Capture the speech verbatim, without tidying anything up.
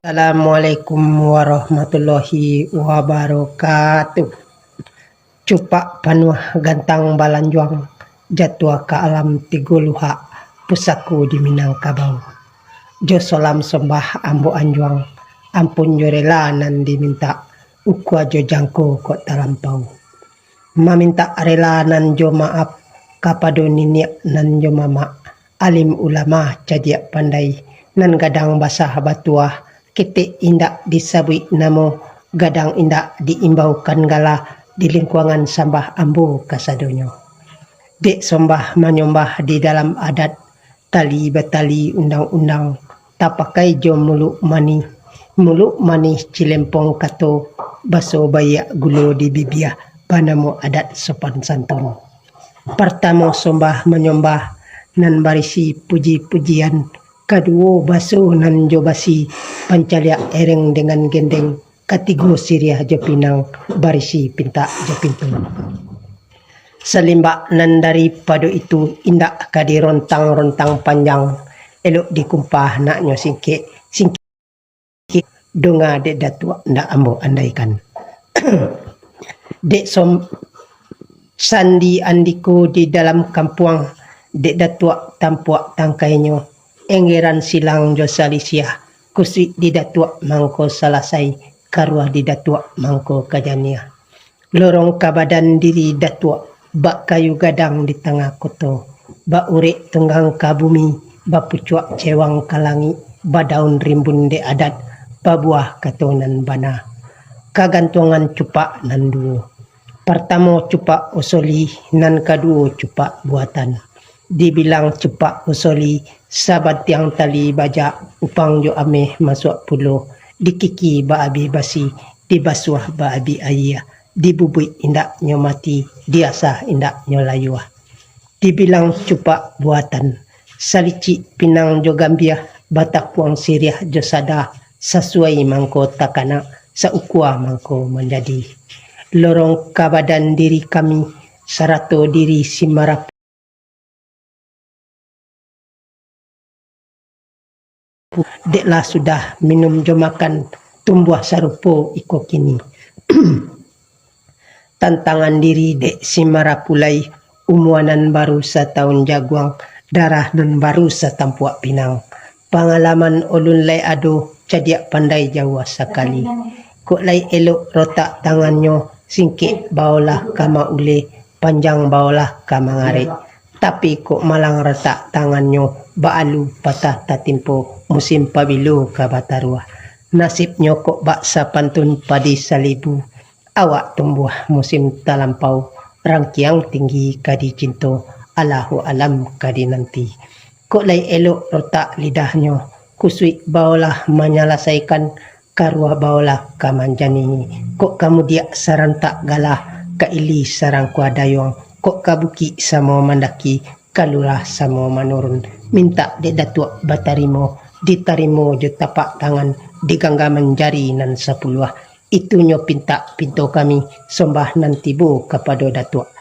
Assalamualaikum warahmatullahi wabarakatuh. Cupak panuah gantang balanjuang, jatua ka alam tigo luhak, pusako di Minangkabau. Jo salam sombah ambo anjuang, ampun jo rela nan dimintak, ukua jo jangko kok talampau. Mamintak rela nan jo maaf kapado niniak nan jo mamak, alim ulama cadiak pandai, nan gadang basah batuah, ketek indak disabuik namo, gadang indak diimbaukan gala, di lingkuangan sambah ambo kasadonyo. Dek sombah manyombah di dalam adat, tali batali undang-undang, tapakai jo muluk manih, muluk manih cilempong kato, baso baiak gulo di bibia, banamo adat sopan santun. Partamo sombah manyombah nan barisi puji-pujian, kaduo baso nan jo basi pancaliak ereng dengan gendeng, katigo siriah jo pinang barisi pintak jo pintu. Salimbak nan daripado itu indak ka dirontang-rontang panjang, elok dikumpah naknyo singkek, singkek donga dek Datuak ndak ambo andaikan. Dek som-, sandi andiko di dalam kampuang, dek Datuak tampuak tangkainyo, enggeran silang jo salisiah, kusuik di Datuak mangko salasai, karuah di Datuak mangko ka janiah. Lorong ka badan diri Datuak, bak kayu gadang di tangah koto, bak urek tunggang ka bumi, bapucuak cewang ka langik, badaun rimbun dek adat, babuah kato nan bana. Kagantuangan cupak nan duo. Partamo cupak usoli, nan kaduo cupak buatan. Dibilang cupak usoli, sabantiang tali bajak, upang jo ameh masuak pulo, dikiki baabih basi, dibasuah baabih ayie, dibubuik indaknyo mati, diasah indaknyo layuah. Dibilang cupak buatan, salicik pinang jo gambiah, batakuang siriah jo sada, sasuai mangko takana, saukua mangko manjadi. Lorong ka badan diri kami, sarato diri si marapu. Dek lah sudah minum jo makan, tumbuah sarupo iko kini. Tantangan diri dek si marapu lai, umua nan baru satahun jaguang, darah nan baru satampuak pinang. Pangalaman ulun lai ado, cadiak pandai jauah sakali. Kok lai elok rotak tangannyo, singkek baolah ka mauleh, panjang baolah ka mangarek. Tapi kok malang ratak tangannyo, baalu patah tatimpo, musim pabilo ka bataruah. Nasibnyo kok bak sapantun padi salibu, awak tumbuah musim talampau, rangkiang tinggi ka dicinto, Allahu alam ka dinanti. Kok lai elok rotak lidahnyo, kusuik baolah manyalasaikan, karuah baolah ka manjanihi, kok ka mudiak sarantak galah, ka ili sarangkua dayuang, kok ka bukik samo mandaki, ka lurah samo manurun, mintak dek Datuak batarimo, ditarimo jo tapak tangan, di ganggaman jari nan sapuluah. Itunyo pintak pinto kami, sombah nan tibo kapado Datuak.